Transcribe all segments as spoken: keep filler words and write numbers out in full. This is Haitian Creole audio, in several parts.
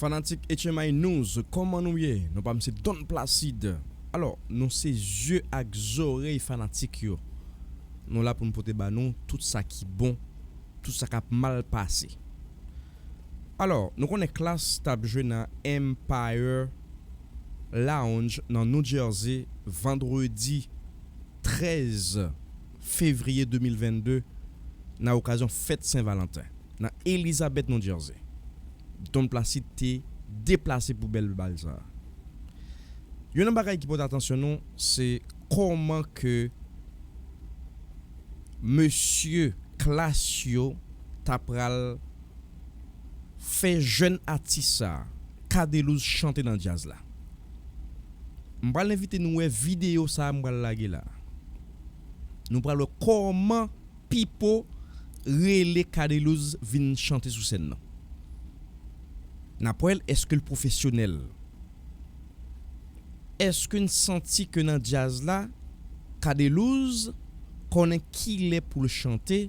Fanatik H M I News, kòman nou ye? Non pa m se Don Placide. Alò, nou se zye ak zòrèy fanatik yo. Nou la pou n pote ba nou tout sa ki bon, tout sa k ap mal pase. Alò, nou konnen Klass t ap jwe nan Empire Lounge nan New Jersey vandredi trèz fevriye de mil vennde nan okazyon fèt Sen Valanten nan Elizabeth, New Jersey. Don Placide te deplase pou bèl bal sa a. Youn nan bagay ki pote atansyon nou, se kòman ke mesye Klass yo ta pral fè jèn atis sa a, Cadelouse, chante nan djaz la. M pral envite nou wè videyo sa a m pral lage la. Nou pral wè kòman Pipo rele Cadelouse vin chante sou sèn nan. N ap wè l, èske l pwofesyonèl? Èske n santi ke nan djaz la, Cadelouse konnen kilè pou l chante,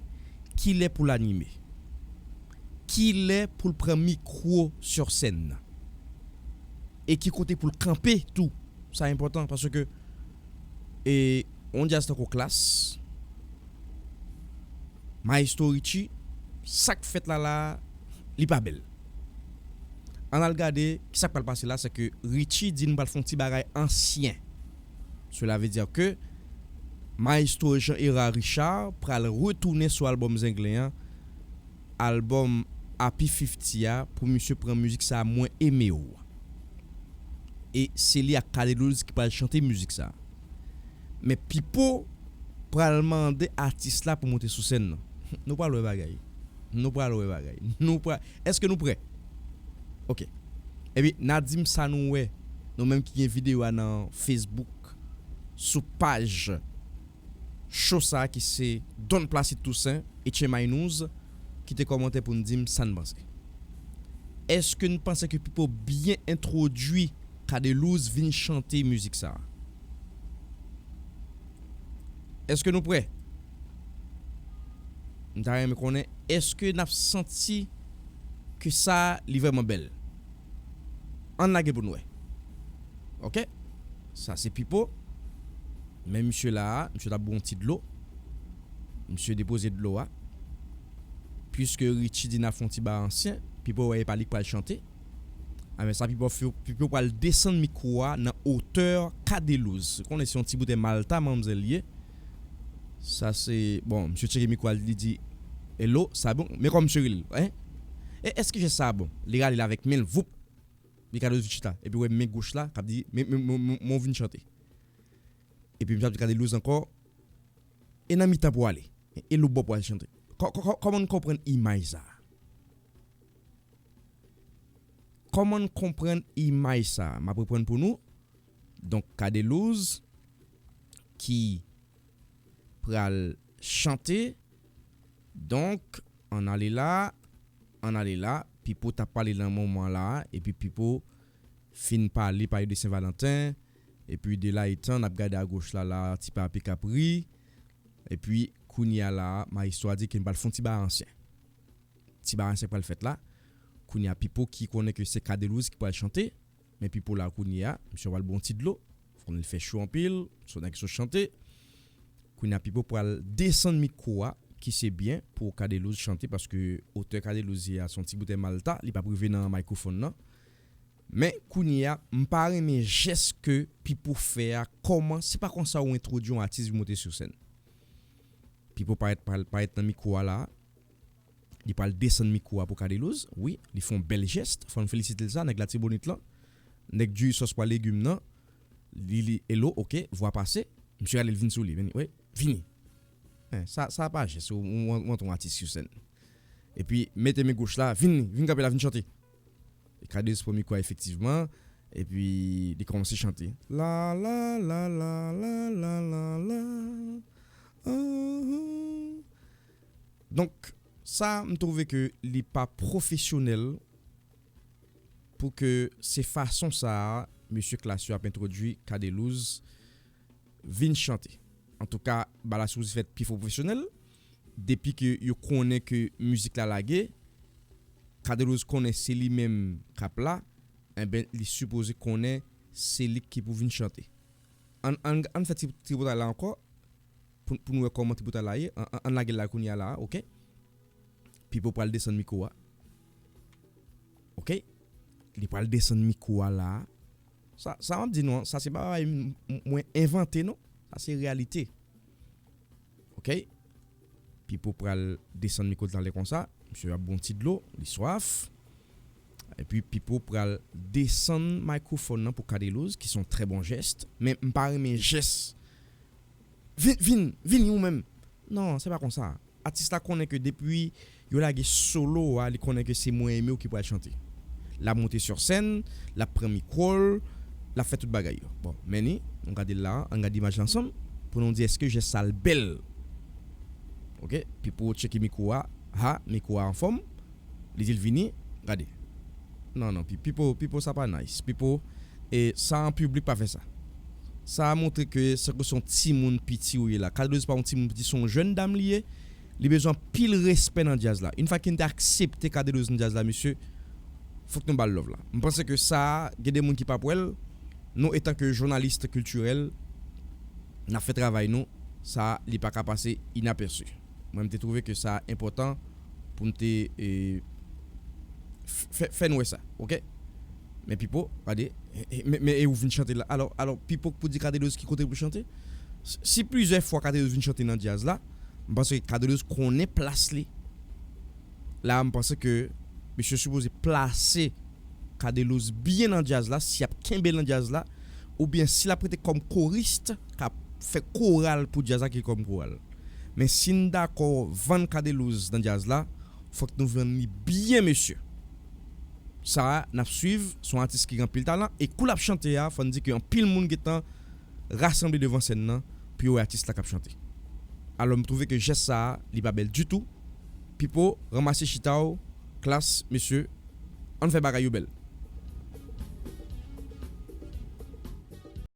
kilè pou l anime, kilè pou l pran mikwo sou sèn nan, e ki kote pou l kanpe tou? Sa enpòtan paske e yon djaz tankou Klass, Maestro Richie, sa k fèt la la, li pa bèl. Ann al gade ki sa k pral pase la, se ke Richie di n pral fè yon ti bagay ansyen. Cela veut dire ke Maestro Jean Hérard Richard pral retounen sou albòm Zenglen an, albòm Happy fifty a, pou misye pran mizik sa a, Mwen Eme W. E se li ak Cadelouse ki pral chante mizik sa a. Men Pipo pral mande atis la pou monte sou sèn nan. Nou pral wè bagay. Nou pral wè bagay. Nou pral, èske nou prè? Ok. Epi, n a di m sa nou wè. Nou menm ki gen videyo a nan Facebook, sou paj show sa a ki se Don Placide Toussaint, H M I News, kite kòmantè pou n di m sa n panse. Èske n panse ke Pipo byen entwodui Cadelouse vin chante mizik sa a? Èske nou prè? M ta renmen konnen, èske n ap santi ke sa li vrèman bèl? Ann lage pou n wè. Ok? Sa se Pipo. Men misye la a, misye t ap bwè yon ti dlo. Misye depoze dlo a. Piske Richie di n ap fè yon ti bagay ansyen, Pipo wè e pa li k pral chante. A men sa, Pipo, Pipo pral desann mikwo a nan otè Cadelouse. Konnen se yon ti boutèy Malta manmzèl ye. Sa se, bon, misye tcheke mikwo a, li di, "Hello, sa bon?" Men kòman misye rele l, en? E èske jès sa bon? Li rale l avèk men l, voup. Li Cadelouse vin chita. Epi wè men goch la, k ap di, "Men, men, men, men, men w vin chante." Epi misye ap di Cadelouse ankò, "E nan mitan pou w ale. E lòt bò pou w al chante." Kò-, kò-, kò-, kòman n konprann imaj sa a? Kòman n konprann imaj sa a? M ap reprann pou nou. Donk, Cadelouse ki pral chante. Donk, ann ale la, ann ale la. Pipo t ap pale nan moman la a, epi Pipo fin pale, pale de Sen Valanten, epi de la etan, n ap gade agoch la, la, Ti Papi k ap ri, epi kounye a la, Maestro a di ke n pral fè yon ti bagay ansyen. Ti bagay ansyen pral fèt la. Kounye a, Pipo ki konnen ke se Cadelouse ki pral chante, men Pipo la kounye a, misye pral bwè yon ti dlo, konnen l fè cho anpil, se yon nèg ki sot chante. Kounye a, Pipo pral desann mikwo a, ki se byen pou Cadelouse chante, paske otè Cadelouse ye a se yon ti boutèy Malta, li p ap rive nan microphone nan. Men kounye a, m pa renmen jès ke Pipo fè a, kòman, se pa konsa ou entwodui yon atis vin monte sou sèn. Pipo parèt, parèt, parèt nan mikwo a la, li pral desann mikwo a pou Cadelouse, wi, li fè yon bèl jès, fò n felisite l sa, nèg Latibonit lan, nèg diri sòs pwa legim nan, li, li, hello, ok, vwa pase, misye rale l vin sou li, vini, wi, vini. Hein, sa, sa pa jès, ou, ou, ou, ou antre yon atis sou sèn. Epi, mete men goch la, vin, vin kanpe la, vin chante. Li Cadelouse pran mikwo a efektivman, epi li kòmanse chante. La, la, la, la, la, la, la, la. Ah, ah. Donk, sa, m twouve ke li pa pwofesyonèl pou ke se fason sa a, mesye Klass yo ap entwodui Cadelouse vin chante. Antouka, bagay la sipoze fèt pi pwofesyonèl. Depi ke yo konnen ke mizik la lage, Cadelouse konnen se li menm k ap la, enben, li sipoze konnen se li ki pou vin chante. Ann, ann, ann fè ti tripotay la ankò, pou, pou n wè kòman tripotay la ye. Ann, ann, ann lage l la kounye a la, oke? Pipo pral desann mikwo a. Oke? Li pral desann mikwo a la. Sa, sa m ap di nou an, sa se pa bagay m, m, mwen envante, non. Sa se reyalite. Oke? Pipo pral desann mikwo l talè konsa. Misye ap bon ti dlo, li swaf. Epi Pipo pral desann microphone nan pou Cadelouse, ki se yon trè bon jès. Men m pa renmen jès. Vin, vin, vini ou menm. Non, se pa konsa. Atis la konnen ke depi yo lage solo a, li konnen ke se Mwen Eme W ki pral chante. L ap monte sou sèn, l ap pran mikwo l, l ap fè tout bagay yo. Bon, men ni, nou gade l la, ann gade imaj la ansanm, pou nou di èske jès sa l bèl. Oke, Pipo tcheke mikwo a, ha, mikwo a anfòm, li di l vini, gade. Non, non, Pi-, Pipo, Pipo sa pa nice. Pipo, e sa an piblik pa fè sa. Sa a montre ke se ke se yon timoun piti ou ye la. Cadelouse pa yon timoun piti, se yon jèn dam li ye. Li bezwen anpil respè nan djaz la. Yon fwa ke n te aksepte Cadelouse nan djaz la, mesye, fòk nou ba l love la. M panse ke sa a, gen de moun ki p ap wè l. Nou, etan ke jounalis kiltirèl, n ap fè travay nou. Sa a, li pa ka pase inapèsi. Mwen, m te twouve ke sa enpòtan pou m te, e, f-, fè, fè n wè sa, oke? Men Pipo, gade, e, e, men, men e ou vin chante la. Alò, alò, Pipo pou di Cadelouse ki kote pou chante? Si, si plizyè fwa Cadelouse vin chante nan djaz la, m panse ke Cadelouse konnen plas li. La, m panse ke misye sipoze plase Cadelouse byen nan djaz la, si y ap kenbe l nan djaz la, oubyen si l ap rete kòm korist, k ap fè koral pou djaz la, ki kòm koral. Men si n dakò vann Cadelouse nan djaz la, fòk nou vann li byen, mesye. Sa a, n ap swiv, se yon atis ki gen anpil talan, e kou l ap chante a, fò n di ke anpil moun gentan rasanble devan sèn nan pou yo wè atis la k ap chante. Alò, m twouve ke jès sa a, li pa bèl ditou. Pipo, ranmase chita w, klas, mesye, ann fè bagay yo bèl.